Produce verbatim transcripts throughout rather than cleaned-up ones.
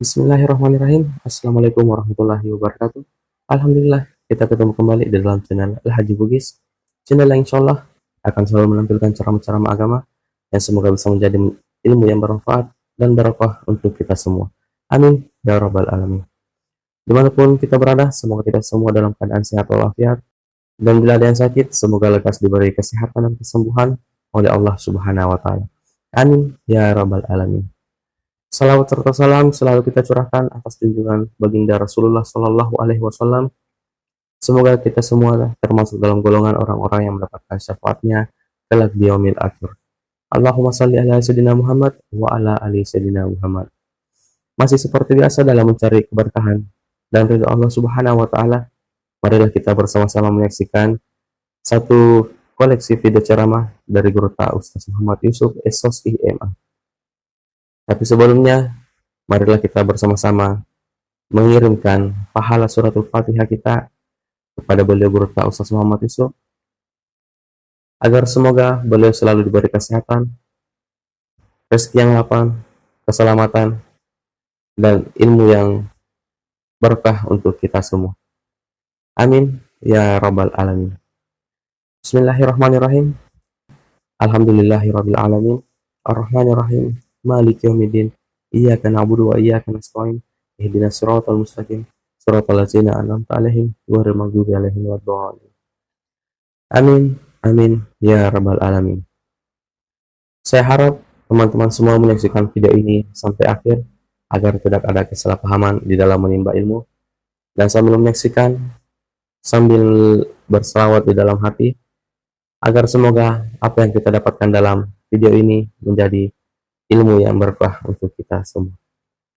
Bismillahirrahmanirrahim. Assalamualaikum warahmatullahi wabarakatuh. Alhamdulillah, kita ketemu kembali di dalam channel Al Haji Bugis. Channel yang insya Allah akan selalu menampilkan ceramah-ceramah agama yang semoga bisa menjadi ilmu yang bermanfaat dan barokah untuk kita semua. Amin ya rabbal alamin. Dimanapun kita berada, semoga kita semua dalam keadaan sehat walafiat. Dan bila ada yang sakit, semoga lekas diberi kesehatan dan kesembuhan oleh Allah Subhanahu wa Ta'ala. Amin ya rabbal alamin. Salawat serta salam selalu kita curahkan atas junjungan Baginda Rasulullah Sallallahu Alaihi Wasallam. Semoga kita semua termasuk dalam golongan orang-orang yang mendapatkan syafaatnya kelak di yaumil akhir. Allahumma salli ala Sayyidina Muhammad wa ala ali Sayyidina Muhammad. Masih seperti biasa dalam mencari keberkahan dan ridho Allah Subhanahu wa Ta'ala, marilah kita bersama-sama menyaksikan satu koleksi video ceramah dari Guru Ta Ustaz Muhammad Yusuf, S Sos I M A. Tapi sebelumnya, marilah kita bersama-sama mengirimkan pahala suratul Fatihah kita kepada beliau Guru Ta Ustaz Muhammad Yusuf, agar semoga beliau selalu diberi kesehatan, rezeki yang lapang, keselamatan, dan ilmu yang berkah untuk kita semua. Amin ya rabbal alamin. Bismillahirrahmanirrahim. Alhamdulillahirabbil alamin. Arrahmanirrahim. Maliki yaumiddin. Iyyaka na'budu wa iyyaka nasta'in. Ihdinas siratal mustaqim. Siratal ladzina an'amta 'alaihim ghairil maghdubi 'alaihim waladdallin. Amin. Amin ya rabbal alamin. Saya harap teman-teman semua menyaksikan video ini sampai akhir agar tidak ada kesalahpahaman di dalam menimba ilmu. Dan sambil menyaksikan, sambil berselawat di dalam hati, agar semoga apa yang kita dapatkan dalam video ini menjadi ilmu yang berkah untuk kita semua.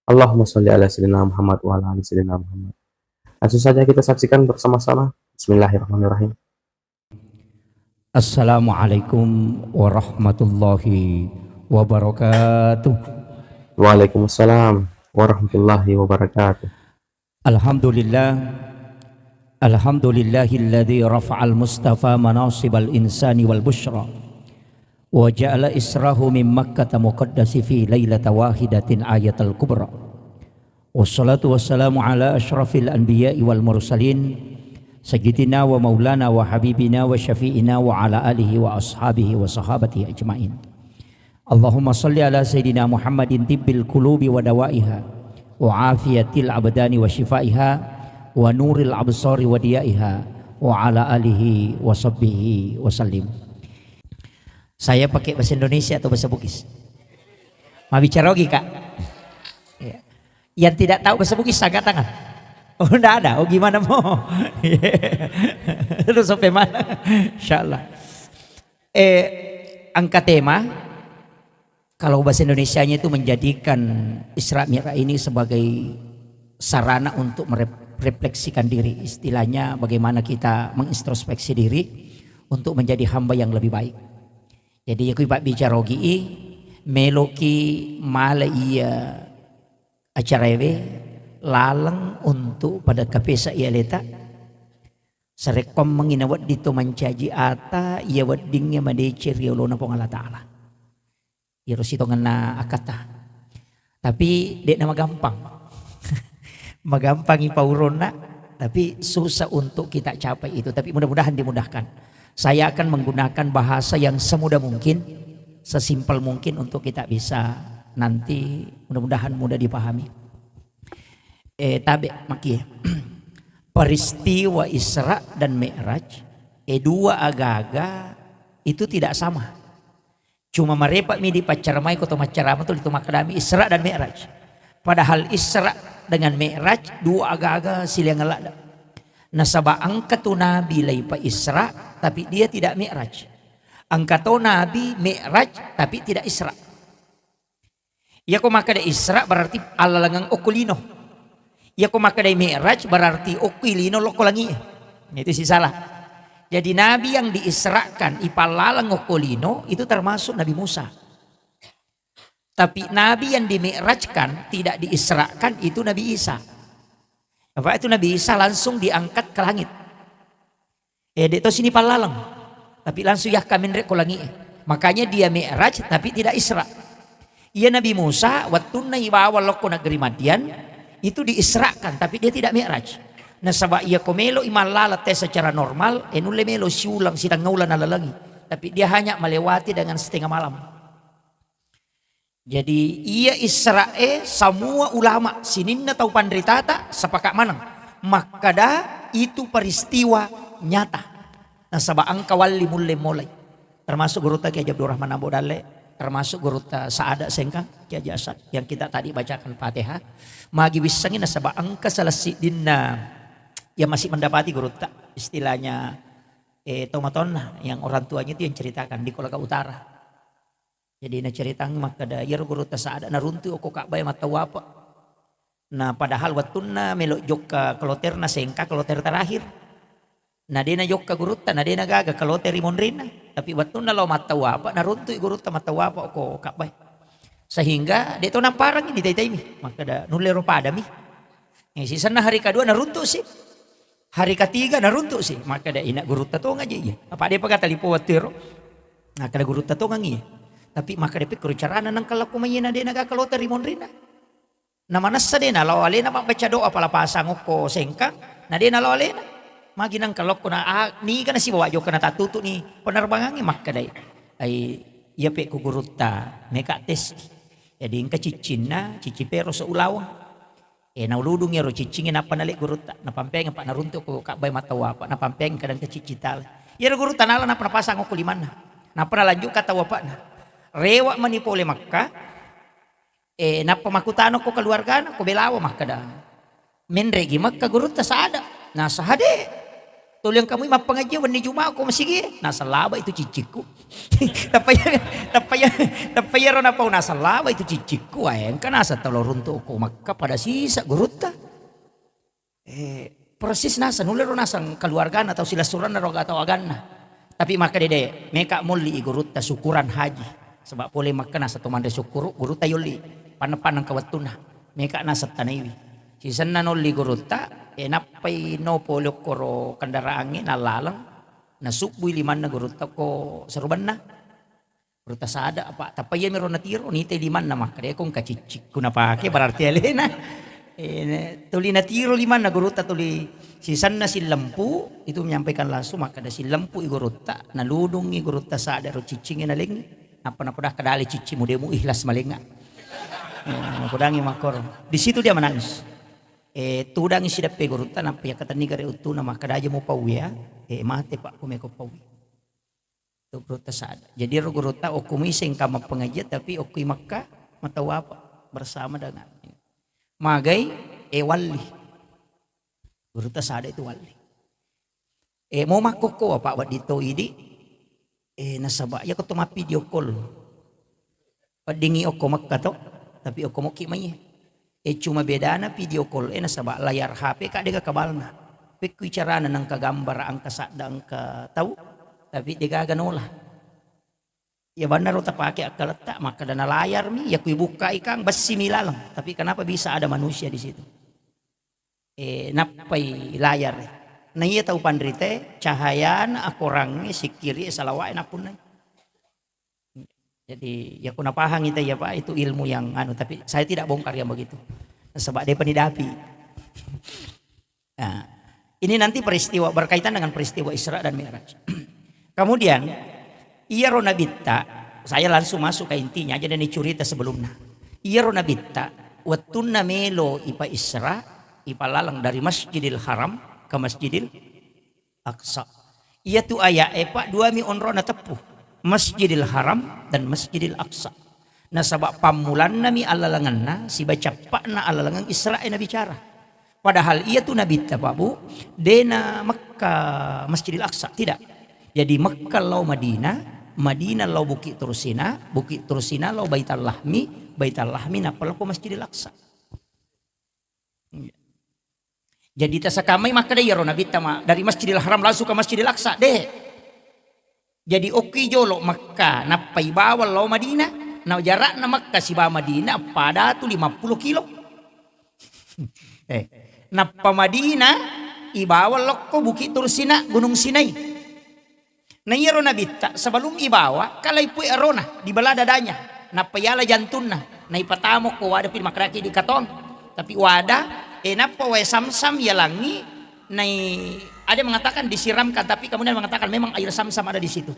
Allahumma sholli ala Sayyidina Muhammad wa ala ali Sayyidina Muhammad. Langsung saja kita saksikan bersama-sama. Bismillahirrahmanirrahim. Assalamualaikum warahmatullahi wabarakatuh. Waalaikumsalam warahmatullahi wabarakatuh. Alhamdulillah. Alhamdulillahilladzi rafa'al mustafa manasibal insani wal busyra. Wa ja'ala israhu min Makkata muqaddasi fi lailata wahidatin ayatal kubra. Wassalatu wassalamu ala asyrafil anbiya'i wal mursalin, sayyidina wa maulana wa habibina wa syafi'ina wa ala alihi wa ashabihi wa sahabatihi ajma'in. Allahumma salli ala sayyidina Muhammadin tibbil qulubi wa dawaiha, wa afiyatil abdani wa syifaiha, wa nuril absari wa diyaiha, wa ala alihi wa sahbihi wa sallim. Saya pakai bahasa Indonesia atau bahasa Bugis? Mabbicara ogi, Kak? Iya. Yang tidak tahu bahasa Bugis, angkat tangan. Oh, ndak ada. Oh, gimana mau? Terus sampai mana? Insyaallah. Eh, angkat tema, kalau bahasa Indonesianya itu menjadikan Isra Mi'raj ini sebagai sarana untuk meref-, refleksikan diri. Istilahnya bagaimana kita mengintrospeksi diri untuk menjadi hamba yang lebih baik. Jadi, iya ku pabbicara ogi i, meloki mala iya acaraewe laleng untuk pada kapesa iya aleta, sarekkoammengngi nawedding to mancaji ata iya weddingnge madeceng ri olona Puang Allah Ta'ala. Iyaro sitongenna akkatta. Tapi de'na magampang. Magampangi pauronna, tapi susah untuk kita capai itu. Tapi mudah-mudahan dimudahkan. Saya akan menggunakan bahasa yang semudah mungkin, sesimpel mungkin untuk kita bisa nanti mudah-mudahan mudah dipahami. Eh, tabe maki. Peristiwa Isra dan Mi'raj, eh, dua aga-aga itu tidak sama. Cuma marepa' mi dipaccaramai ko to maccarama tuli to makkadami Isra dan Mi'raj. Padahal Isra dengan Mi'raj dua aga-aga silaingeng ladde. Nasaba engka tu Nabi laipa Isra, tapi dia tidak Mi'raj. Engka to Nabi Mi'raj, tapi tidak Isra. Iyako makkeda Isra berarti allalengeng okko lino. Iyako makkeda Mi'raj berarti okko lino lokko langi'e. Itu si salah. Jadi Nabi yang diisrakan, ipallaleng okko lino, itu termasuk Nabi Musa. Tapi Nabi yang dimi'rajkan, tidak diisrakan, itu Nabi Isa. Apa itu Nabi Isa langsung diangkat ke langit. Eh, de' to sini pallaleng. Tapi langsung yakka menre' ko langi'e. Makanya dia mi'raj, tapi tidak Isra. Iya Nabi Musa, wettunna ibawa lokko negeri Madian, itu diisrakan, tapi dia tidak mi'raj. Nasaba iya ko melo i mallala tes secara normal, e nulle melo siulang, sitangnga uleng nalalengi. Tapi dia hanya melewati dengan setengah malam. Jadi iya Isra'e, semua ulama sininna tau panritata sepakat maneng makkada itu peristiwa nyata. Nasaba engka walli mulle molai. Termasuk gurutta Kiai Abdul Rahman Ambo Dalle, termasuk gurutta Saada Sengkang, Kiai Haji Asad, yang kita tadi bacakan Fatihah. Magi wissengi nasaba engka salah siddinna yang masih mendapati gurutta, istilahnya, eh, tomatonna, yang orang tuanya itu yang ceritakan di Kolaka Utara. Jadi naceritang makkeda, iyaro gurutta Saada naruntu okko Ka'bah e mattawapa. Nah, padahal wettunna melo jokka kloterna Sengkang, kloter terakhir. Na de najokka gurutta, na de nagaga kloter ri monrinna. Tapi wettunna lao mattawapa, naruntui gurutta mattawapa okko Ka'bah e. Sehingga de to namparang ini taitai mi. Makkeda nulle ro pada mi. Eh, sisenna hari kedua naruntu si. Hari ketiga naruntu si. Makkeda ina gurutta tongeng aja iya. Apa de pagata lipo wettu ero. Makkeda gurutta tongeng iya. Tapi makkeda pikkuru carana nengka lakko mayyena de nagaga kloter ri monrinna. Na manessa de nalao alena mabbaca doa pala pasang okko Sengkang, na de nalao alena. Magi nengka lokko na, ah, niga nasibawa jokka na tattutu ni penerbangangnge makkedai. Ai, iya pe ku gurutta, meka tes. Jadi engka ciccinna, cicci pero seulaweng. Eh, nauludung iyaro ciccingnge nappa nale gurutta, napampeng pa naruntu ko Ka'bah e mattawapa, napampeng kadang ke cicci tala. Iyaro gurutta nala nappa napasang okko limanna. Nappa nalanjukka tawapana. Rewa mani pole Makkah, Eh, nappa makkutana ko keluargana, ko belawa makkeda, "Menre gi Mekka gurutta Saada?" Nasa, "Hade, tuli engka mui mappangajian wenni Juma ko masigi." Nasa, "Laba itu ciccikku." Tappa iya, tappa iya, tappa iyaro napau, nasa, "Laba itu ciccikku, ae engka nasa talo runtu ko Mekka pada sisa gurutta." Eh, persis naseng, nulle ro naseng keluargana atau silessurenna ro atau aganna. Tapi makkeda de, meka molli i gurutta syukuran haji. Sebab pole Mekka naseng to manre syukuru, gurutta yolli. Panneng-panneng ke wettunna. Meka naseng tanaiwi. Sisenna nolli gurutta, eh, nappai no pole okkoro kendaraangnge nalaleng, nasubbui limanna gurutta ko serubenna. Gurutta Saada apa? Tappa iyami ro natiro, nitai limanna makkeda, "Ko engka ciccikku napake, berarti alena." Eh, tuli natiro limanna gurutta, tuli sisenna sillempu, itu menyampaikan langsung makkeda, "Sillempu i gurutta," naludungi gurutta Saada ro ciccingnge nalengngi. Nappa napoda, "Kedale cicci mudemu ikhlas malengnga." Eh, napodangi makkoro. Di situ dia menangis. Eh, tudangi sideppe gurutta, nappa yakkatenni gare uttuna makkeda, "Aja mupau ya, eh, mate Pak, kumeko pau." Tu gurutta Saada. Jadi ro gurutta okko mui Sengkang mappangajian, tapi okko i Mekka matawapa bersama dengan. Magai, eh, walli. Gurutta Saada itu walli. Eh, mau makkokko apa wedding to idi? Eh, nasaba iya ko to mappidio call. Weddingngi okko Mekka to, tapi okko mokki mai. Eh, cuma bedana video call e nasaba layar H P ka dega kabalna. Pekkui carana nengka gambara, engka sadda, engka tau, tapi degaga nola. Iya bannaro tapake akkaletta, makkeda na layar mi, iya kui bukkai kang, bessi mi laleng. Tapi kenapa bisa ada manusia di situ? Eh, nappai layar. Na iya tau panrite, cahayana, akorangnge, sikkiri, salawa'e, nappunnai. Jadi, ya kuna pahang itu ya Pak, itu ilmu yang anu, tapi saya tidak bongkar yang begitu. Sebab dia penidapi. Nah, ini nanti peristiwa berkaitan dengan peristiwa Isra dan Mi'raj. Kemudian, iyaro nabitta, saya langsung masuk ke intinya aja dan cerita sebelumnya. Iyaro nabitta, wettunna melo ipa Isra, ipa lalang dari Masjidil Haram ke Masjidil Aqsa. Iyatu aya'e, Pak, duami onrona teppu, Masjidil Haram dan Masjidil Aqsa. Nasaba pammulannami allalengenna siba cappa'na allalengeng Isra'e nabicara. Padahal iyatu nabitta, Pak, Bu, dena Mekka Masjidil Aqsa, tidak. Jadi Mekka lao Madinah, Madinah lao Bukit Tursina, Bukit Tursina lao Baitallahmi, Baitallahmi nappa lao ko Masjidil Aqsa. Jadi tasakamai makkeda iyaro nabitta ma-, dari Masjidil Haram langsung ke Masjidil Aqsa, de. Jadi okki jolo Mekka, nappa ibawa lao Madinah, na jarakna Mekka sibawa Madinah pada tu lima puluh kilo. Eh, nappa Madinah ibawa lokko Bukit Tursina, Gunung Sinai. Na iyaro nabitta sebelum ibawa, kalai pui arona, dibelah dadanya. Nappa yala jantunna, naipatamo ko wadah pi makkedaki di katong. Tapi wadah, eh, nappa wae samsam yalangi, nai ada mengatakan disiramkan, tapi kemudian mengatakan memang air samsam ada di situ.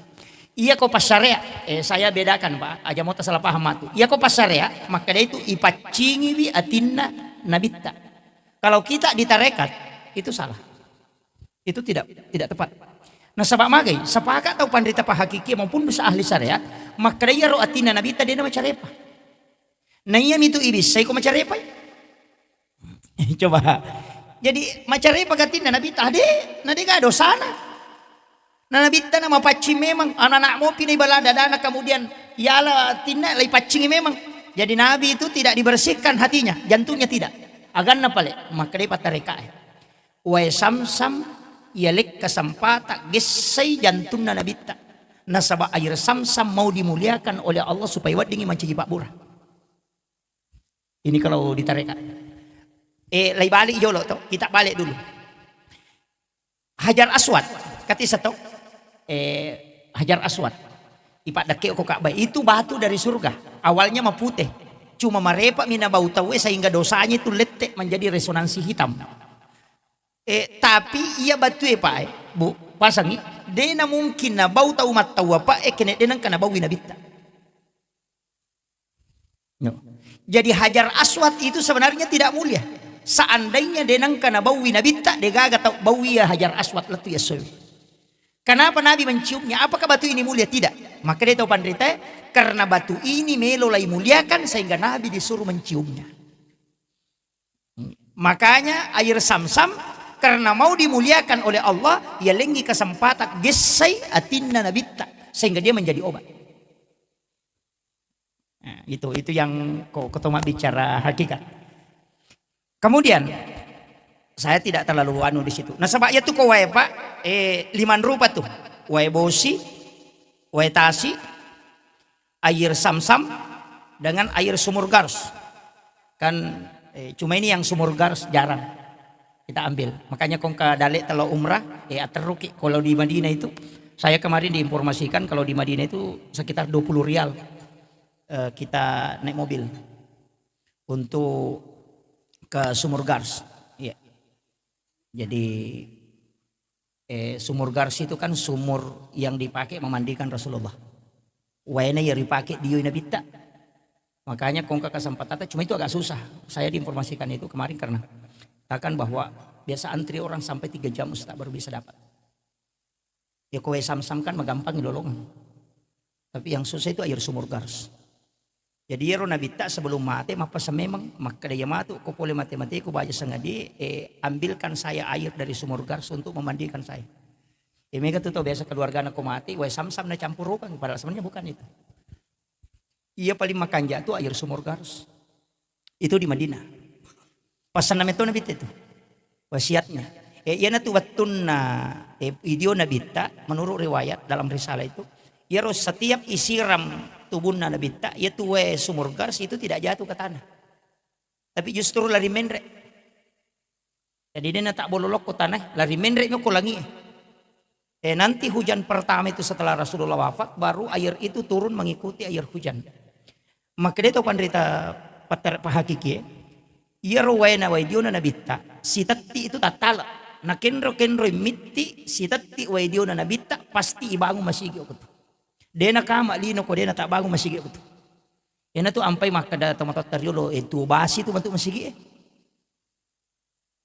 Iya ko passarea, eh, saya bedakan, Pak, aja mau salah paham matu. Iya ko passarea, makkeda itu ipaccingiwi atinna nabitta. Kalau kita di tarekat, itu salah. Itu tidak, tidak tepat. Nasaba magai, sepakat tau panrita pahakiki maupun bisa ahli syariat, makkeda iyaro atinna nabitta dena macarepa. Na iya mitu ibissai ko macarepai. Coba. Jadi macarepa atinna nabitta, ade, na dega dosana. Na nabitta na mapaccing memang, anak-anak mopi na ibala dadana, kemudian yala atinna lai paccingi memang. Jadi nabi itu tidak dibersihkan hatinya, jantungnya tidak. Aganna pale, makkedai pattarekae. Wae samsam yalekka sempata gessai jantunna nabitta. Nasaba air samsam mau dimuliakan oleh Allah supaya weddingi mancaji pabbura. Ini kalau di tarekat. Eh, lai balik jolo to, kita balik dulu. Hajar Aswad, kati sato, eh, Hajar Aswad. Ipaddekke ko Ka'bah. Itu batu dari surga. Awalnya mapute. Cuma marepa mina bau taue sehingga dosanya itu lette menjadi resonansi hitam. Eh, tapi iya batue, Pak, eh, Bu, pasangi, dena mungkin na bau tau mattau apa, eh, kene dena kana baui nabitta. No. Jadi Hajar Aswad itu sebenarnya tidak mulia. Seandainya denangka nabaui nabitta, degaga tau baui ya Hajar Aswad lettu ya soe. Kenapa Nabi menciumnya? Apakah batu ini mulia? Tidak. Maka dia tahu panrita, karena batu ini melo lai muliakan sehingga Nabi disuruh menciumnya. Makanya air samsam karena mau dimuliakan oleh Allah, ia lengi kesempatan gessai atinna nabitta sehingga dia menjadi obat. Nah, itu itu yang ko ketoma bicara hakikat. Kemudian saya tidak terlalu anu di situ. Nasaba iya tu ko wae, Pak, eh, liman rupa tu. Wae bosi, wae tasi, air samsam dengan air sumur gars. Kan, eh, cuma ini yang sumur gars jarang kita ambil. Makanya kongka dalek telo umrah, eh, ateruki. Kalau di Madinah itu, saya kemarin diinformasikan kalau di Madinah itu sekitar dua puluh rial, eh, kita naik mobil untuk ke sumur gars. Iya. Jadi, eh, sumur gars itu kan sumur yang dipakai memandikan Rasulullah. Waena ya dipakai dioi nabitta. Makanya kongka kesempatan cuma itu agak susah. Saya diinformasikan itu kemarin karena katakan bahwa biasa antri orang sampai tiga jam, Ustaz, baru bisa dapat. Ya kowe samsam kan magampang lolong. Tapi yang susah itu air sumur gars. Jadi iyaro nabitta sebelum mate mappasang memang, makkeda, "Iya matu ko pole mate-mateku baja sangadie, eh, ambilkan saya air dari sumur gars untuk memandikan saya." Eh, mega tu tau biasa keluargana ko mate, wae samsam nacampurukang, padahal sebenarnya bukan itu. Iya paling makanja tu air sumur gars. Itu di Madinah. Pasanna metto nabitta itu. Wasiatnya. Eh, iyanatu wettunna, eh, idio nabitta, menurut riwayat dalam risalah itu, iyaro setiap isiram tubunna nabitta, iyatu wae sumur gars itu tidak jatuh ke tanah. Tapi justru lari menre. Jadi dena tabbololokko tanah, lari menre ko langi. Eh, nanti hujan pertama itu setelah Rasulullah wafat, baru air itu turun mengikuti air hujan. Makkeda to panrita pattare pahakikie, iyaro waena wae diona nabitta, sitetti itu tattala. Nakenro-kenroi mitti sitetti wae diona nabitta, pasti ibangun masigi okko tu. Dena kama lino ko dena tabangun masigi okko tu. Iyanatu ampai makkeda tomatoatta riolo, eh, tuo basi tu bentuk masigi, eh.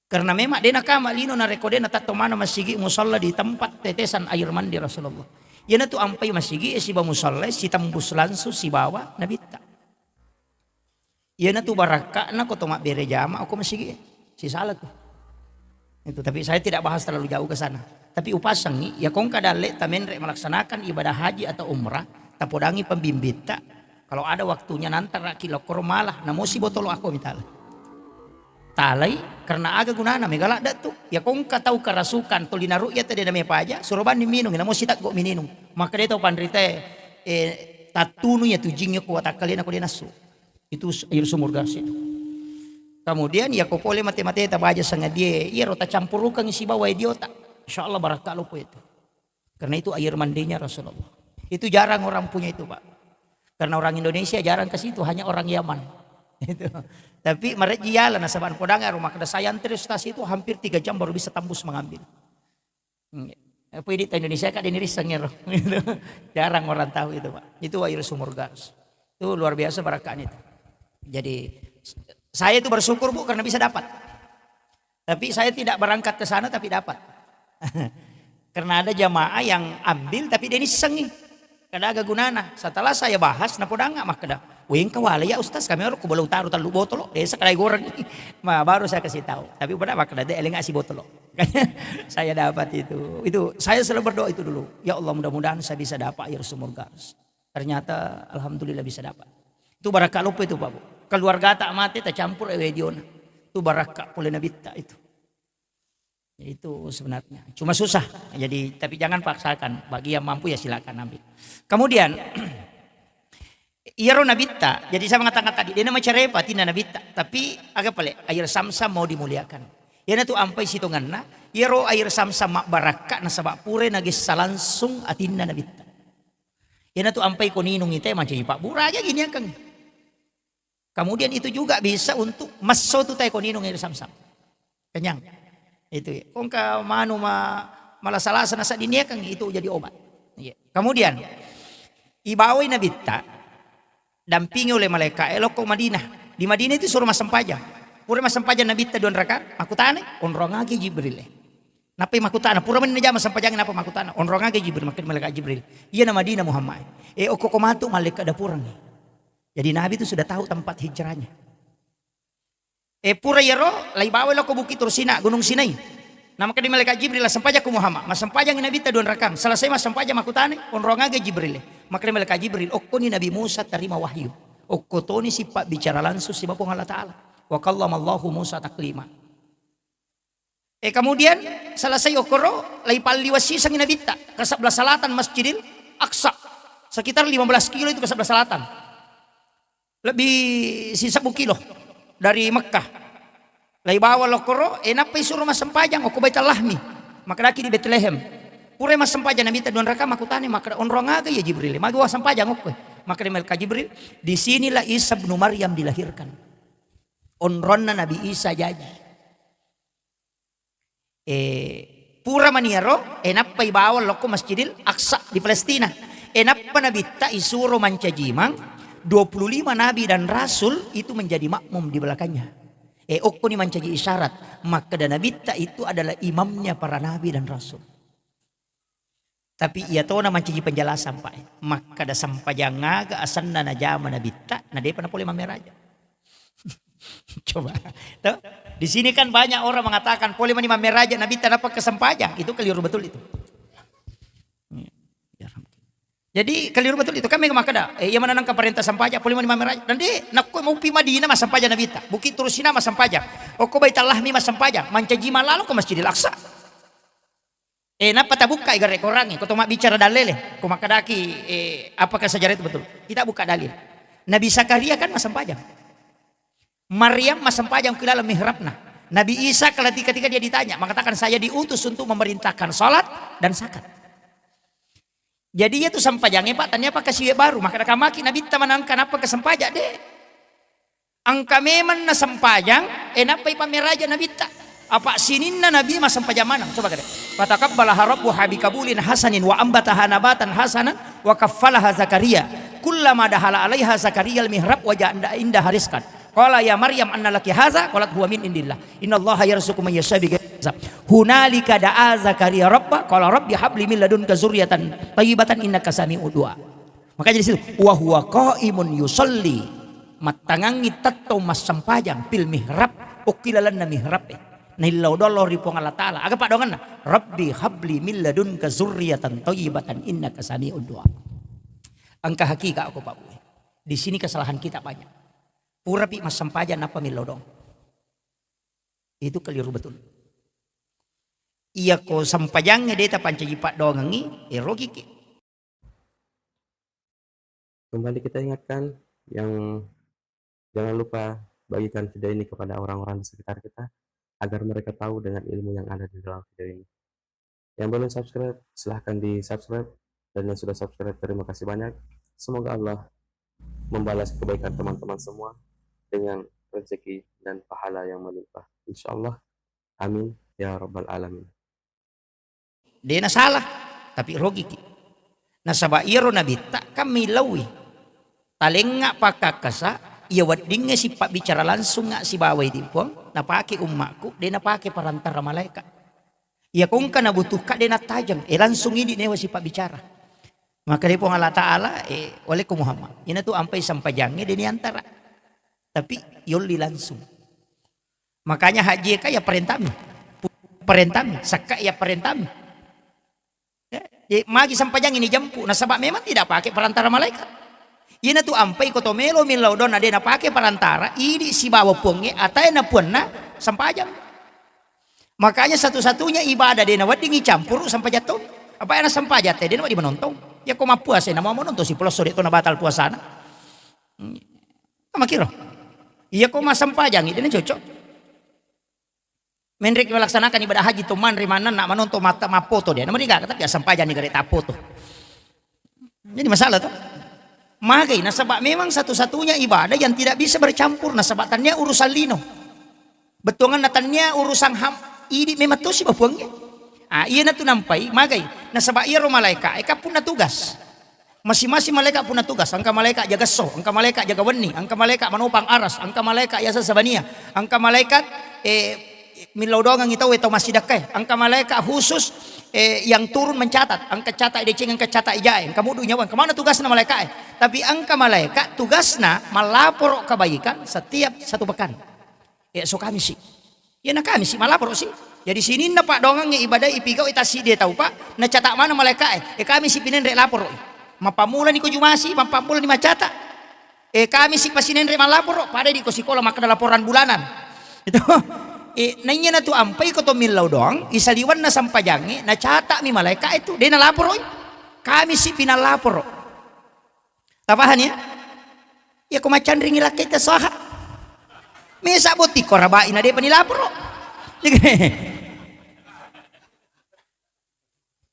Karena memang dena kama lino narekko dena tatto mana masigi musalla di tempat tetesan air mandi Rasulullah. Iyanatu ampai masigi siba musalla sitembus langsung sibawa nabitta. Iyanatu barakka'na ko to mabbere jama ko masigi sisala tu. Itu, tapi saya tidak bahas terlalu jauh ke sana. Tapi upasangi, ya kongka dalle tamenre melaksanakan ibadah haji atau umrah, tapodangi pembimbitta. Kalau ada waktunya nantaraki lokkoro malah, namosi botolo ako mitala. Talai, karena aga gunana, mega ladda tu. Ya kongka tau kerasukan, tolina ru'ya tadi namanya paja, suruh banding minum, namosi takgo minum. Maka dia tau panrita, eh, tattunu ya tu jing ya kuat akal ya nako dia nasu. Itu s-, air sumur gas itu. Kemudian ya ko pole mate-mate tabaja sangadie, iya ro tacampurukang sibawa diota. Insya Allah barakka lopo itu. Karena itu air mandinya Rasulullah. Itu jarang orang punya itu, Pak. Karena orang Indonesia jarang ke situ, hanya orang Yaman. Itu. Tapi marejji yala nasaba podang aro makkeda saya antri ustaz itu hampir tiga jam baru bisa tembus mengambil. Hmm. Apa ini Indonesia kan ini riseng ero. Jarang orang tahu itu, Pak. Itu Air Sumur Gars. Itu luar biasa barakka'na itu. Jadi saya itu bersyukur, Bu, karena bisa dapat. Tapi saya tidak berangkat ke sana tapi dapat. Karena ada jamaah yang ambil tapi de' nissengngi. Kada aga gunana. Setelah saya bahas, napodangnga makkeda, "Wengka wala ya Ustaz, kami ero ku bolo utaro tellu botolo, desa kadai goreng." Ma, baru saya kasih tahu. Tapi pada makkeda, "De', elengnga si botolo." Saya dapat itu. Itu saya selalu berdoa itu dulu. "Ya Allah, mudah-mudahan saya bisa dapat Air Sumur Gars." Ternyata alhamdulillah bisa dapat. Itu barakka' loppo itu, Pak, Bu. Keluargata mate tacampur e widiona. Itu barakka' pole nabitta itu. Itu sebenarnya. Cuma susah. Jadi, tapi jangan paksakan. Bagi yang mampu ya silakan ambil. Kemudian, iyaro nabitta, jadi saya mengatakan tadi, de' namacarepa atinna nabitta. Tapi, aga pale, air Zamzam mau dimuliakan. Iyanatu ampai sitongenna, iyaro air Zamzam mabbarakka' nasaba pura nagessa langsung atinna nabitta. Iyanatu ampai ko ninung ite mancaji pabbura aja gini akang. Kemudian itu juga bisa untuk messo tu tae ko ninung air Zamzam. Kenyang. Itu ya. Ko engka manu ma-, malasa-lasa nasedding niakeng itu jadi obat. Iya. Kemudian ibawai nabitta dampingi oleh malaikat e lokko Madinah. Di Madinah itu suruh massempajang. Pura massempajang nabitta dua rakaat, makkutanai, onrong agi Jibril e. Nappai makkutana, pura mani najama sempajang, nappa makkutana, onrong agi Jibril, makkeda malaikat Jibril. Iya na Madinah Muhammad. Eh, okko ko matu malaikat dapurangi. Jadi Nabi itu sudah tahu tempat hijrahnya. Eh, pura iyaro, lai bawa lokko Bukit Tursina, Gunung Sinai. Nama kadi malaikat Jibril, "Sempajang ku Muhammad." Massempajang Nabi ta dua rakaat. Selesai massempajang makkutana, onrong aga Jibril. Makkeda malaikat Jibril, "Okkoni Nabi Musa terima wahyu. Okko toni sipabbicara langsung siba Puang Allah Ta'ala. Wa kallamallahu Musa taklima." Eh, kemudian selesai okkoro, lai palliwa sisengi Nabitta ke sebelah selatan Masjidil Aqsa. Sekitar lima belas kilo itu ke sebelah selatan. Lebih sisebbu kilo dari Mekkah. Lai bawa lokkoro, eh, nappai suruh massempajang okko Baitul Lahmi. Makkedaki di Betlehem. Pura massempajang Nabitta dua rakaat, makkutana, makkeda, "Onrong aga iya Jibril? Magi wa sempajang okko?" Makkeda malaikat Jibril, "Di sinilah Isa bin Maryam dilahirkan." Onronna Nabi Isa jaji. Eh, pura maniaro, eh, nappai bawang lokko Masjidil Aqsa di Palestina. Eh, nappa Nabitta isuro mancajimang, dua puluh lima nabi dan rasul itu menjadi makmum di belakangnya. Eh, okkoni mancaji isyarat, makkeda Nabitta itu adalah imamnya para nabi dan rasul. Tapi iya tona mancaji penjelasan, Pak. Makkeda sempajang aga asenna najama Nabitta, na depa napole mammeraja. Coba. Tuh. Di sini kan banyak orang mengatakan, "Pole mani mammeraja Nabitta nappa ke sempajang." Itu keliru betul itu. Iya. Jadi keliru betul itu. Kan mega makkeda, eh, iya mana nangka parenta sempajang, pole mani mammeraja. Dan di nakko mau pi Madinah massempajang Nabitta. Bukit Tursina massempajang. Okko Baitul Lahmi massempajang. Mancaji malalo ko Masjidil Aqsa. Eh, nappa tabukkai gare Korangnge, ko to mabbicara dalile, ko makkedaki, eh, apakah sejarah itu betul? Kita buka dalil. Nabi Zakaria kan massempajang. Maryam massempajang ki laleng mihrabna. Nabi Isa ketika, ketika dia ditanya, mengatakan, "Saya diutus untuk memerintahkan salat dan zakat." Jadi iya tu sempajangnge, Pak, tania apa kasiwe baru, maka kamaki Nabitta manangka nappa ke sempajang, de. Engka memang nasempajang, eh, nappai pammeraja Nabitta. Apa sininna Nabi massempajang maneng? Coba kede. Fataqabbalaha rabbuha biqabulin hasanin wa ambataha nabatan hasanan wa kaffalaha Zakaria. Kullama dakhala alaiha Zakaria al-mihrab wajada indaha rizqan. Qala ya Maryam anna laki hadza? Qalat huwa min indillah. Innallaha yarzuqu man yasha bighairi hisab. Hunalika da'a Zakaria rabba, qala rabbi habli min ladunka zurriyatan thayyibatan innaka sami'ud du'a. Makanya di situ, "Wa huwa qaimun yusalli," mattangangngi tettong massempajang, "fil mihrab," okki lalenna mihrab e. Naillau dollo ri Puang Allah Ta'ala. Aga paddoangenna? "Rabbi habli min ladunka zurriyatan thayyibatan innaka sami'ud du'a." Engka hakika aku, Pak Bu. Di sini kesalahan kita banyak. Purapi massempajang nappa millau doang. Itu keliru betul. Iya ko sempajangnge de tapancaji paddoangengngi, eh, rogiki. Kembali kita ingatkan yang jangan lupa bagikan video ini kepada orang-orang di sekitar kita agar mereka tahu dengan ilmu yang ada di dalam video ini. Yang belum subscribe, silahkan di-subscribe. Dan yang sudah subscribe, terima kasih banyak. Semoga Allah membalas kebaikan teman-teman semua dengan rezeki dan pahala yang melimpah, insyaallah. Amin ya rabbal alamin. De' nasalah, tapi rogiki. Nasaba' iyaro nabitta kan millaui. Talengnga pakkakkasa, iya weddingnge sipabbicara langsung sibawa idi' Puang, napake ummakku, de' napake parantara malaeka'. Iya ko engka nabutuhka de' nattajeng, eh, langsung idi' newa sipabbicara. Makkeda Puang Allah Ta'ala, eh, oleh ko Muhammad. Ina tu ampai sampajangnge de' niantara. Tapi yolli langsung. Makanya haji ka ya parentami. Parentami, sakka ya parentami. Ya, eh, magi sampajang ini jempu, nasaba' memang tidak pakai perantara malaikat. Ina tu ampai ko to melo millau doang na de' napake parantara, idi' sibawa Puangnge, atae na Puanna sampajang. Makanya satu-satunya ibadah de' naweddingi campuru sampajang to. Apa ana sampajang te de' nawedding manontong. Ya ko mappuasa na mau manontong si pulosso de' to na batal puasana. Hmm. Makiro. Iya ko massampajangi de' na cocok. Menreki melaksanakan ibadah haji to manre manenna manontong mata mappoto de'. Namu digaga tapi assampajang ni gare' tappoto. Jadi masalah to. Magai nasaba' memang satu-satunya ibadah yang tidak bisa bercampur nasaba' tania urusan lino. Bettuanganna tania urusan ham idi' memang tosi bapuangnge. Ah, iya natu nampai magai nasaba' iyaro malaeka' eka punna tugas. Masing-masing malaeka' punna tugas, engka malaeka' jaga esso, engka malaeka' jaga wenni, engka malaeka' manopang aras, engka malaeka' yaseng sabania, engka malaeka', eh, millau doangengngi tau, eh, tau massidakkae, engka malaeka' khusus, eh, yang turun mencatat, engka catat deceng, engka catat ijae, engka muddu nyawa, engka manna tugasna malaeka'e. Tapi engka malaeka' tugasna mallaporo kebaikan setiap satu pekan. Eh, so Kamisi. Iya na Kamisi malaporo si. Jadi sininna paddoangengnge ibadah ipigau tassiddi tau pa, nacata maneng malaeka'e. Eh, Kamisi pinenre laporo. Mappamulani ko Jumasi, mappamulani macata. Eh, Kamisi pasinenre malaporo, pada di ko sikola makkeda laporan bulanan. Itu. Eh, naiya natu ampai ko to millau doang, isaliwanna sampajangnge, nacatami malaeka'e tu, de' nalaporoi. Kamisi pinallaporo. Tapahani ya? Iya ko macanringi lakkaita saha. Mesa botting ko rabai na de'pa nilaporo.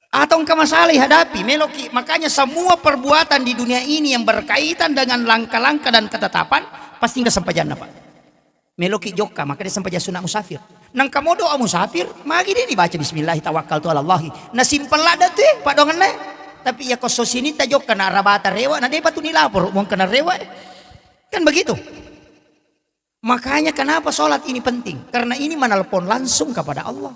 Atau engka masalah dihadapi, meloki. Makanya semua perbuatan di dunia ini yang berkaitan dengan langkah-langkah dan ketetapan, pasti engka sempajanna, Pak. Meloki jokka, maka dia sempaja sunat musafir. Nangka mo doa musafir, magi dia dibaca bismillah tawakkaltu alallahi. Na simpel ladde tu, eh, paddoangenna. Tapi iya ko so sininna jokka na rabata rewa, na de'pa tu nilaporo, mongka na rewa, eh. Kan begitu. Makanya kenapa sholat ini penting? Karena ini menelpon langsung kepada Allah.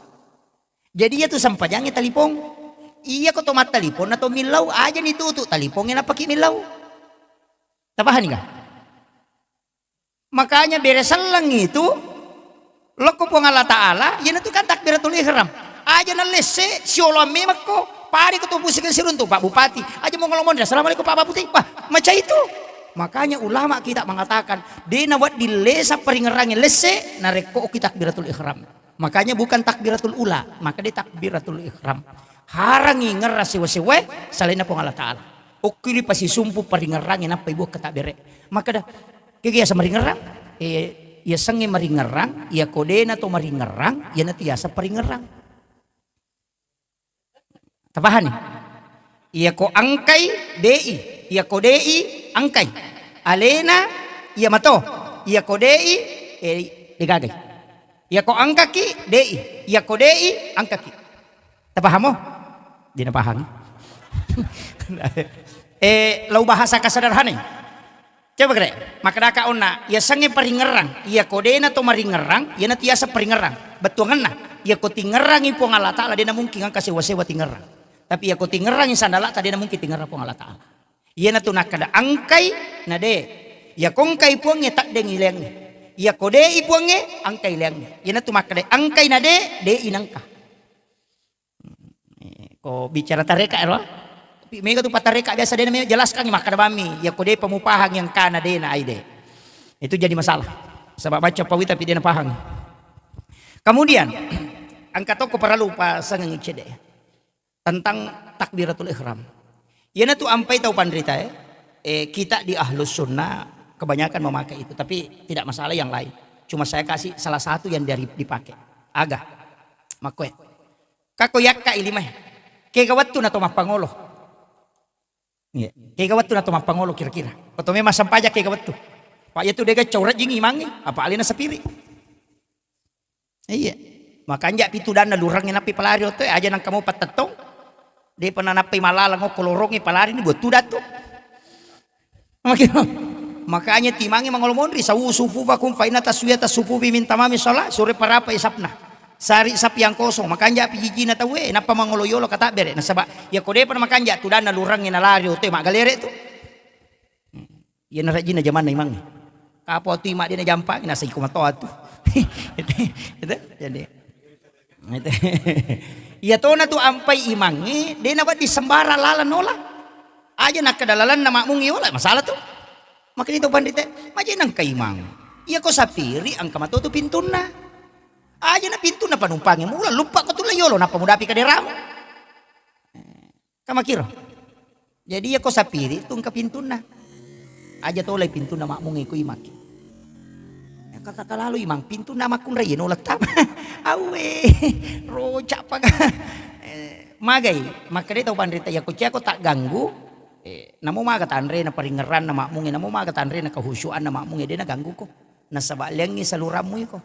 Jadi iya tu sempajangnge talipong. Iya ko to mattalipong na to millau, aja ni tutu talipong, napaki millau. Tapahani ga? Makanya bere selleng itu lokko Puang Allah Ta'ala, iyanatu kan takbiratul ihram. Aja nallesse, sioloang memekko, pada ko to pusing siruntu, Pak Bupati. Aja mau ngomong, "Assalamualaikum Pak Bupati." Wah, macam itu. Makanya ulama kita mengatakan, de' nawedding lesa paringerrangi lesse, narekko ki takbiratul ihram. Makanya bukan takbiratul ula, maka dia takbiratul ihram. Harangi ngerra sewa-sewae, selainna Puang Allah Ta'ala. Okkiri pasisumpu paringerrangi nappa ibu kata bere. Maka dah, kegi asa maringerrang? Eh, iya sengnge maringerrang, iya kodena to maringerrang, iya natu yasa paringerrang. Tapahani? Iya ko angkai, de'i. Iya ko de'i, angkai. Alena, iya mato. Iya ko de'i, eh, degagai. Iya ko angkaki, de'i. Iya ko de'i, angkaki. Tapahamo? Dina pahang. Eh, lau bahasa kasederhana. Coba kere, makkedaka onna, iya sengnge paringerrang, iya ko dena to maringerrang, iya natu yaseng paringerrang. Bettuangenna, iya ko tingerrangi Puang Allah Ta'ala, dena mungkin engka sewa-sewa tingerrang. Tapi iya ko tingerrangi sandalata, dena mungkin tingerrang Puang Allah Ta'ala. Iya natu nakkeda angkai, na de. Iya ko engkai Puangnge, taddengi leangnge. Iya ko de'i Puangnge, angkai leangnge. Iya natu makkeda angkai na de, de'i nangka. Eh, ko bicara tareka ero, tapi mega tu patareka biasa dena me jelaskan, makkeda bammi, iya ko depa mupahang yang kana dena aide. Itu jadi masalah. Sebab baca pawi tapi dena pahang. Kemudian, angka tokko parallu pasangengi cede tentang takbiratul ihram. Iyanatu ampai tau panrita, eh, eh, kita di Ahlus Sunnah kebanyakan memakai itu, tapi tidak masalah yang lain. Cuma saya kasih salah satu yang dari, dipakai. Aga. Makkoe. Kako yakka i limae. Kega wettu na to mappangolo. Iya. Kega wettu nato mappangolo kira-kira. Ko to memang sempajang kega wettu. Pak, iya tu dega cau rajing imangnge, apa alena sapiri. Iya. Makanja pitu danna lurangnge nappi palari oto, aja nangka mau pattettong. Depa nanappai malalang okko lorongnge palari ni buat tudattu. Makanya timangnge mangolo monri, sawu sufufakum fa inna taswiyata sufufi min tamami shalah, sure parapa isapna. Sari sap yang kosong, makanja pijijina tauwe, nappa mangolo yolo katabbere. Nasaba, iya ko depa makanja tudanna lurangnge nalari oto, maggalere tu. Iya narajina jamanna imangnge. Kapo tu ima de najampangi, nasa iko matoa tu. Itu, jadi. Iya tona tu ampai imangnge, de nawedding sembarang lalang nola. Aja nakkeda lalanna makmungnge yola, masalah tu. Makanya tu panrita, maja nangka imang. Iya ko sapiri angka mato tu pintunna. Aja na pintunna panumpangnge mula luppa ko tulla yolo nappa mudapi kaderamu. Kamakiro. Jadi iya ko sapiri tu engka pintunna. Aja tolai pintunna makmungnge ko imaki. Kata kalalu imang pintunna makkunrai no lettama. Awe, rocak paga. Eh, magai, makkeda tau panrita iya ko cia ko tak ganggu. Eh, namo maga tanre na paringeranna makmungnge, namo maga tanre na kehusuanna makmungnge, de na ganggu ko. Nasaba liangngi salurammu iko.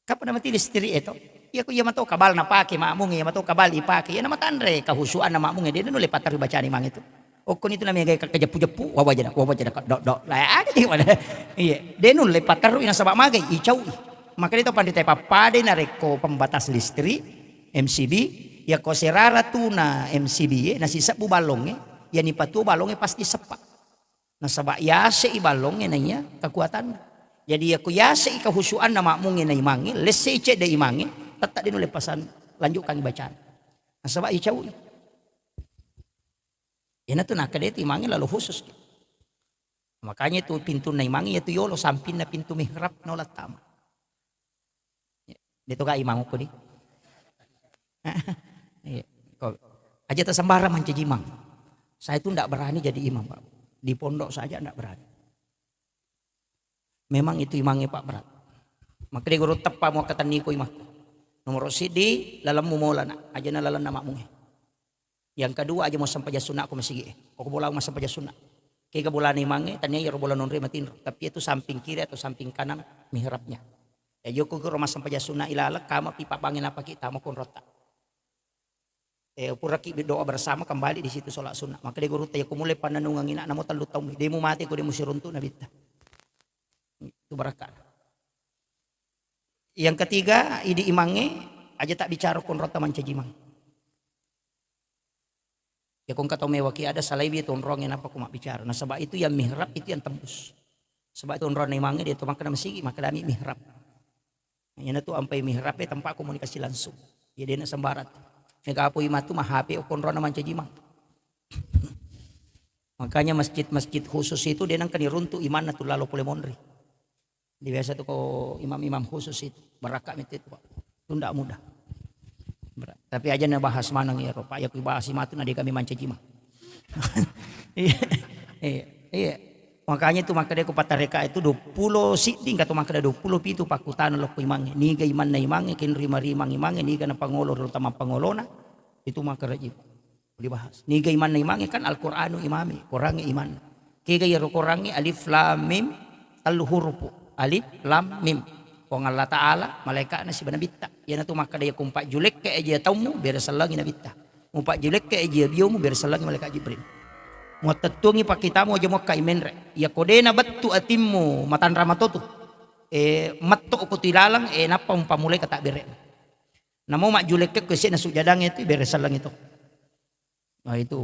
Kapan namati listrik e to? Iya ko iya mato kabal napake makmungnge, iya mato kabal ipake. Iya namatanre kahusuanna makmungnge, de nulle patarui bacani mangnge tu. Okkoni tu namega ka-, kajeppu-jeppu, wawa jana, wawa jana, dok, dok. Lah, aga ji wala. Iya, de nulle patarui nasaba magai, icau i. Makanya to panrita pappada narekko pembatas listrik, M C B, iya ko serara tuna M C B e, nasisebbu ballongnge, iya nipatuo ballongnge pasti seppa. Nasaba yase i ballongnge naiya kekuatanna. Jadi iya ko yase i kahusuanna makmungnge na imangnge, lesse i cedde imangnge, tetta de nulle pasan lanjutkangi bacana. Nasaba icau i. Iyanatu nakkeda tu imangnge lalo khusus. Makanya tu pintunna imangnge iya tu yolo sampinna pintu mihrab nola tama. De to ga imang ko di. Iya. Ko aja tak sembarang mancaji imang. Saya itu ndak berani jadi imam, Pak. Di pondok saja ndak berani. Memang itu imangnya Pak berat. Makanya guru teppa mau ketenni ko imangku. Nomor sidi lalemmu mola nak, aja na lalenna makmungnge. Yang kedua, aja mau sempajang sunna ko masigi e. Ko bola mau sempajang sunna. Kega bolana imangnge, tania iyaro bola nonre matinro. Tapi itu samping kiri atau samping kanan mihrabnya. Ya joko kuro massempajang sunna ilaleng, kama pi pabbangnge napaki tama konrotta. Eh, puraki doa bersama kembali di situ sholat sunnah. Maka de guru tanya ko mulai pannanungang ina namo tellu taung, demu mate ko demu siruntu nabitta. Itu barakka. Yang ketiga, idi imangnge aja tak bicara konrotta mancaji imang. Ya ko engka tau mewaki ada salaiwi tonrongnge nappa ko mabbicara. Nasaba itu yang mihrab itu yang tembus. Sebab itu onronna imangnge de to makkeda masigi, makkeda mi mihrab. Iyanatu ampai mihrab e tempat komunikasi langsung. Ya de na sembarang. Mega apo imatu ma H P okko onronna mancaji imang. Makanya masjid-masjid khusus itu de nengka niruntu imanna tu lalo pole monri. Di biasa tu ko imam-imam khusus itu, barakka mete tu, Pak. Tu ndak mudah. Berat. Tapi aja na bahas maneng ya, Pak. Ya ku bahas imatu na de kami mancaji imang. Iya. Iya. Iya. Makanya itu makkeda ko patareka itu dua puluh siddi, engka to makkeda dua puluh pitu pakkutana lokko imangnge. Niga imanna imangnge, kenri marimang imangnge, niga na pangolo, rutama pangolona, itu makkeda ji. Dibahas. Niga imanna imangnge kan Al-Qur'anu imami, Korangnge imanna. Kega iyaro Korangnge alif lam mim, tellu hurupu. Alif lam mim. Puang Allah Ta'ala, malaika'na siba nabitta. Iyanatu makkeda iya ko mupajjulekka aja taummu, bere sellengi nabitta. Mupajjulekka aja biomu, bere sellengi malaikat Jibril. Muattettuangi pakkitamu aja muakka imenre. Iya ko dena bettu atimmu, matanra matotu. Eh, metto ko tilaleng, eh, nappa mupammulai katabbere'mu. Namo majjulekka ko ese na sujjadangnge tu, bere sellengi to. Nah, itu.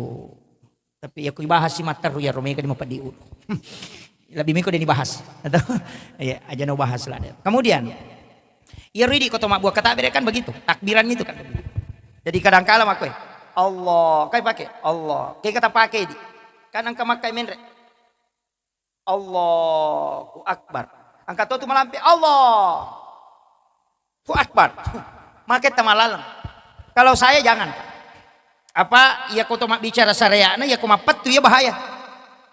Tapi ya ku ibahas si matteru ya, romeka di mapeddi ulu. Lebih miko deni bahas. Atau iya, aja no bahas lah. Kemudian, iya ridi ko to mabbuat kata beda kan begitu. Takbiran itu kan begitu. Jadi kadangkala makko, Allah, kai pakai Allah. Kai kata pakai di. Kan engka makkai menre. Allahu Akbar. Angkat tu malampe, Allahu Akbar. Make tamalaleng. Kalau saya jangan. Apa, iya ko to mabbicara syariatna, iya ko mappettu, iya bahaya.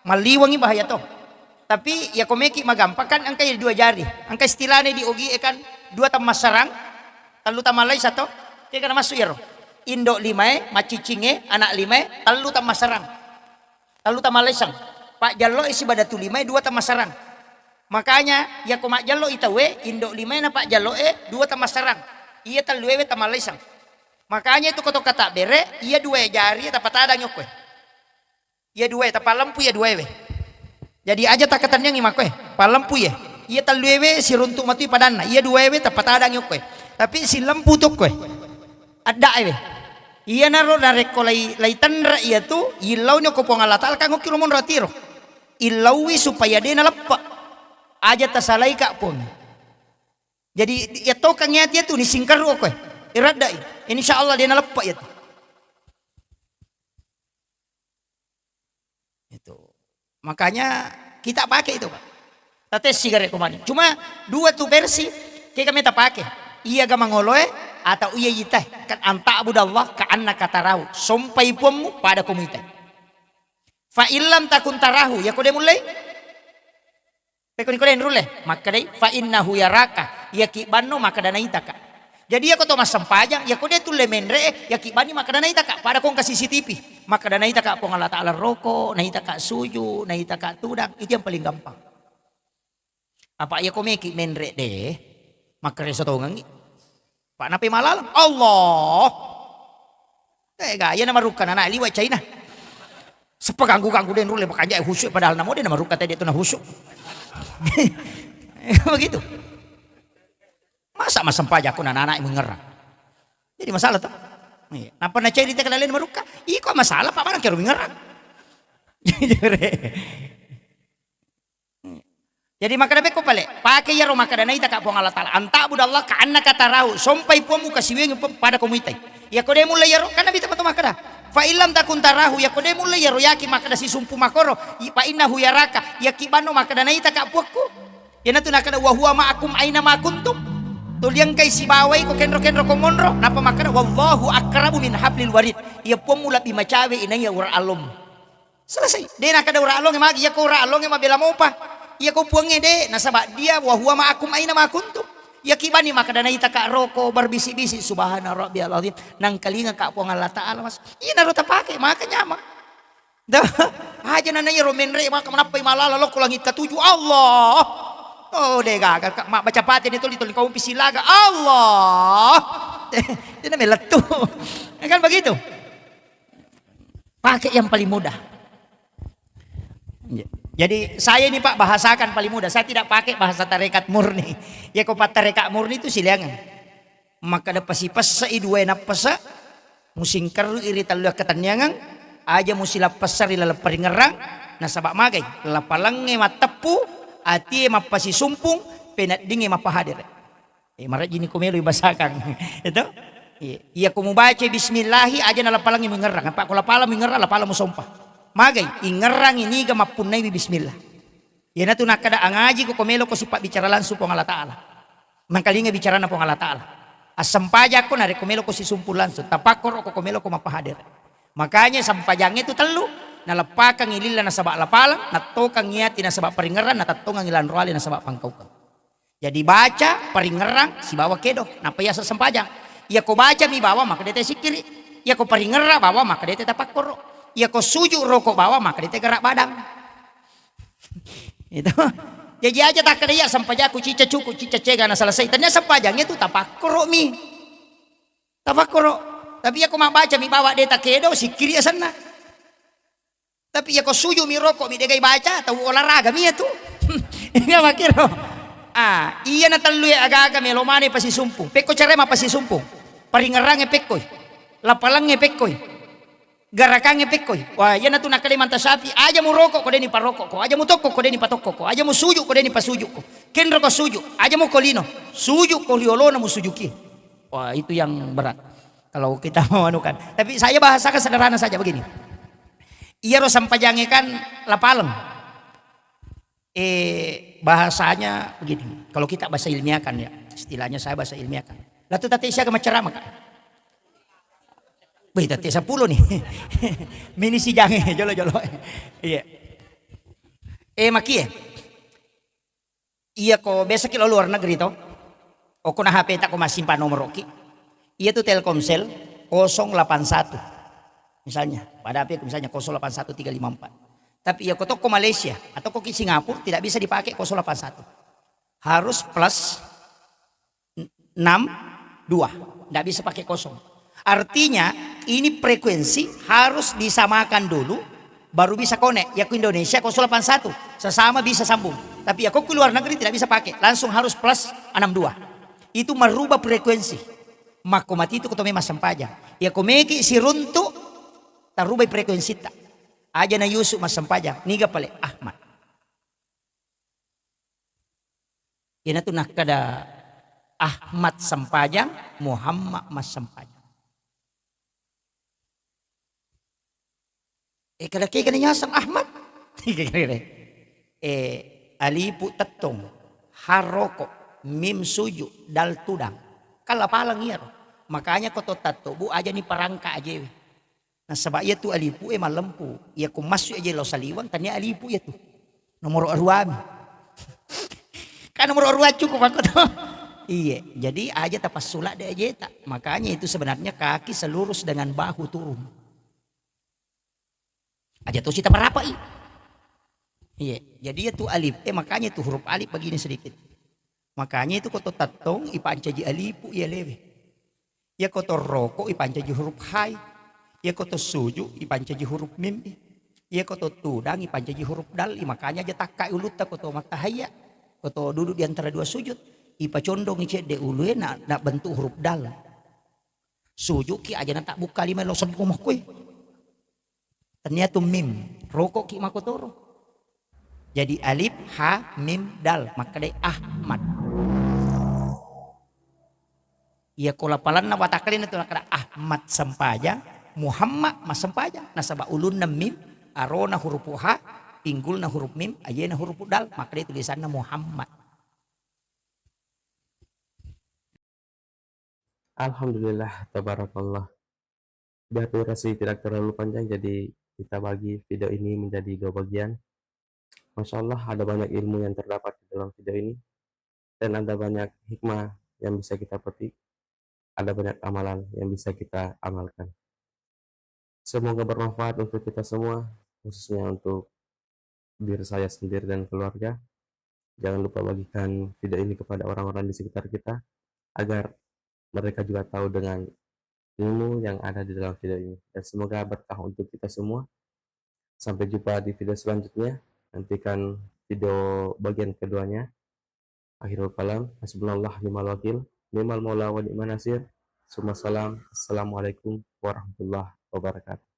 Malliwengi bahaya to. Tapi iya ko meki magampang kan, engka iya dua jari. Engka istilahnya di ogi e kan, dua tammasarang, tellu tamalaisa to. Kega na massu iyaro. Indo limae, macciccinge, anak limae, tellu tammasarang. Tellu tamalaisang. Pajjallo'e siba datu limae, dua tamasarang. Makanya, yako majjallo'i tauwe, indo' limae na pajjallo'e, dua tamasarang. Iya telluewe tamalaisang. Makanya itu koto kata bere, iya dua jari tapatadangi okkoe. Iya duae, tapallempu iya duaewe. Jadi aja takkatenniangi makkoe, pallempu iye. Iya telluewe siruntu matui padanna, iya duaewe tapatadangi okkoe. Tapi silempu tu okkoe. Addaewe. Iyanaro narekko lai, lai tenre iya tu, yillauni okko Puang Allah Ta'ala, kan okki romonro atiro. Illaui supaya de' naleppe'. Aja tasalaika Puang. Jadi iya tokang ati iya tu, nisingkerru okkoe. Iraddai. Insya Allah de' naleppe' iya tu. Itu. Makanya kita pakai itu, Pak. Tates sigare komani. Cuma dua tu versi, ke kami ta pakai. Iya ga mangoloe atau iya ita. Kan anta budallah ka annaka tarahu. Sompai puammu pada komuitai. Fa illam takun tarahu, ya kode mulai. Pekko nikko de' nurulle, makkedai, "Fa innahu yaraka," iyaki banno makkeda naitaka. Jadi iyako to massempajang, iyako de' tulle menre'e, iyaki banni makkeda naitaka, pada kongka C C T V. Makkeda naitaka Puang Allah Ta'ala roko, naitaka suju, naitaka tudang, itu yang paling gampang. Apa iyako meki menre' de', makkareso tongengi. Pak nape malalang? Allah. Eh, gaya na marukka nana liwa' China. Seppa ganggu-ganggu de' nurulle makanja' khusyuk padahal namo de' na marukka tadi tu na khusyuk. Begitu. Masa massempajang ko nana mengerang. Jadi masalah tu. Iya. Napa na ceri te kalalen marukka? Iko masalah Pak barang kero mengerang. Jadi makkeda bekko pale, pake iyaro makkeda naitaka Puang Allah Ta'ala, "Anta'budallaha ka'annaka tarahu," sompai puammu kasiwiangi pada ko muitai. Iyako de' mulle iyaro, kan Nabi temmato makkeda, "Fa illam takun tarahu," iyako de' mulle iyaro yaki makkeda sisumpu makoro, i-, "fa innahu yaraka," iyaki banno makkeda naitaka puakku. Iyanatu nakkeda, "Wa huwa ma'akum aina ma kuntum." Tuli engkai sibawai ko kenro-kenro ko monro, napa makkeda, "Wallahu aqrabu min hablil warid." Iya puammu lebbi macawe inaiya ura allommu. Selesai. De' nakkeda ura alonge magi, iyako ura alonge mabela mopa. Iyako puangnge de', nasaba dia wa huwa ma'akum aina ma kuntum. Iyaki bani makkeda naitaka roko berbisik-bisik, "Subhana rabbiyal azim." Nangkalingaka Puang Allah Ta'ala, Mas. Iyanaro tapake, maka nyameng. Dah, aja nana iyaro menre' maka manappai malala lokko langit katuju. Allah. Oh, de' gaga, Kak. Mabbaca Fatihah ni tuli-tuli kau pisilaga. Allah. Dena melettu. Ya kan begitu? Pakai yang paling mudah. Jadi saya ini Pak bahasakan paling mudah. Saya tidak pakai bahasa tarekat murni. Ya ko tarekat murni itu silakan. Makkeda pasipessai duae nappasa, musingkerrui ri tellu akkatenniangeng, aja musilappessa ri laleng paringerrang, nasaba magai, lapalengnge matteppu, atie mappasisumpung, peneddingnge mappahadere. Eh, marejjini ko melo ibasakang. Itu? Iya. Iya, ko mubaca bismillahi, aja na lapalangngi mingerrang. Apa ko lapala mingerrang, lapala musompa. Magai, ingerrangi niga mappunnaiwi bismillah. Iyanatu nakkeda angaji ko, ko melo ko sipabbicara langsung Puang Allah Ta'ala. Mangkalinga bicarana Puang Allah Ta'ala. Assempajakko narekko melo ko sisumpung langsung. Tapakkoro ko, ko melo ko mappahadere. Makanya sempajangnge tu tellu. Naleppakangngi lilla nasaba lapalang, nattokangngi ati nasaba paringerrang, natettongangngi lanro ale nasaba pangkaukeng. Jadi baca, paringerrang, sibawa kedo, nappa yaseng sempajang. Iyako baca mi bawang, maka dete sikkiri. Iyako paringerrang bawang, maka dete tapakkoro. Iyako suju roko bawang, maka dete gerak badan. Itu. Jadi aja takkeda iya sempajakku cicca cuku, cicca cega na selesai. Tania sempajang itu tapakkoro mi. Tapakkoro. Tapi iyako mabbaca mi bawang de takedo, sikkiri asenna. Tapi iyako suju mi roko mi degai baca, tau olahraga mi tu. Iya makkiro. Ah, iya na tellu ya agaga melo mane pasisumpung. Pekko cara mappasisumpung. Paringerrangnge pekkoi. Lapalangnge pekkoi. Garakangnge pekkoi. Wah, iya natu nakkeda Imam Tasyafi, aja mu roko ko deni paroko ko, aja mu tokko ko deni patokko ko, aja mu suju ko deni pasuju ko. Kenro ko suju, aja mu ko lino. Suju ko riolona mu sujuki. Wah, itu yang berat. Kalau kita mau anukan. Tapi saya bahasakan sederhana saja begini. Iyaro sempajangnge kan lapaleng. Eh, bahasanya begini. Kalau kita bahasa ilmiahkan ya, istilahnya saya bahasa ilmiahkan. Latu tati siaga maceramah, Kak? Wih, tati sepuluh nih. Mini sijange, jolo-jolo. Iya. Eh, makie. Iyako biasaki lao luar negeri to, okko na H P ta ko massimpan nomoroki. Iya tu Telkomsel kosong delapan satu. Misalnya, pada H P ku misalnya kosong delapan satu tiga lima empat. Tapi iya ko tokko Malaysia atau ko ki Singapura tidak bisa dipakai kosong delapan satu. Harus plus enam dua. Tidak bisa pakai kosong. Artinya ini frekuensi harus disamakan dulu baru bisa connect. Ya ko Indonesia kosong delapan satu sesama bisa sambung. Tapi ya ko ke luar negeri tidak bisa pakai, langsung harus plus enam dua. Itu merubah frekuensi. Makko mati itu ko to memang sempajang. Ya ko meki siruntu tarubai frekuensi ta. Aja na Yusuf massempajang, niga pale Ahmad. Iyanatu nakkeda Ahmad sempajang, Muhammad massempajang. Eh, kada kegana nyaseng Ahmad. Eh, alifu tettong, ha roko, mim suju, dal tudang. Kala palang iyaro. Makanya ko to tatto bu aja ni parangka ajewe. Nasaba iya tu alifu e mallempu. Iya ko massu aja lao saliweng, tania alifu iya tu. Nomor aruami. Kan nomor arua cukup aku tuh. Iya, jadi aja tapassulak de aja tak. Makanya itu sebenarnya kaki selurus dengan bahu turun. Aja tosi taparapai. Iya, jadi iya tu alif. Eh, makanya itu huruf alif begini sedikit. Makanya itu ko to tattong ipancaji alifu iya lewe. Iya ko to roko ipancaji huruf hai. Iya ko to suju ipancaji huruf mim. Iya ko to tudang ipancaji huruf dal. Makanya aja takkai ulutta ko to mattahayya. Ko to duduk di antara dua sujud. Ipacondongi cedde ulue na, na bentuk huruf dal. Sujuki aja na tak buka lima lo seddi ko makkoi. Tania tu mim, roko ki makotoro. Jadi alif, ha, mim, dal, makkedai Ahmad. Iya ko lapalanna watakkale na tu nakkeda Ahmad sempajang, Muhammad massempajang. Nasaba ulunna mim, arona hurupu ha, pinggulna huruf mim, ajena hurupu dal, makkedai tulisanna Muhammad. Alhamdulillah, tabarakallah. Biar durasi tidak terlalu panjang, jadi kita bagi video ini menjadi dua bagian. Masya Allah, ada banyak ilmu yang terdapat di dalam video ini. Dan ada banyak hikmah yang bisa kita petik. Ada banyak amalan yang bisa kita amalkan. Semoga bermanfaat untuk kita semua, khususnya untuk diri saya sendiri dan keluarga. Jangan lupa bagikan video ini kepada orang-orang di sekitar kita, agar mereka juga tahu dengan ilmu yang ada di dalam video ini. Dan semoga berkah untuk kita semua. Sampai jumpa di video selanjutnya. Nantikan video bagian keduanya. Akhirul kalam, hasbunallah ni'mal wakil, ni'mal maula wa ni'man nasir. Summa salam. Assalamualaikum warahmatullahi wabarakatuh.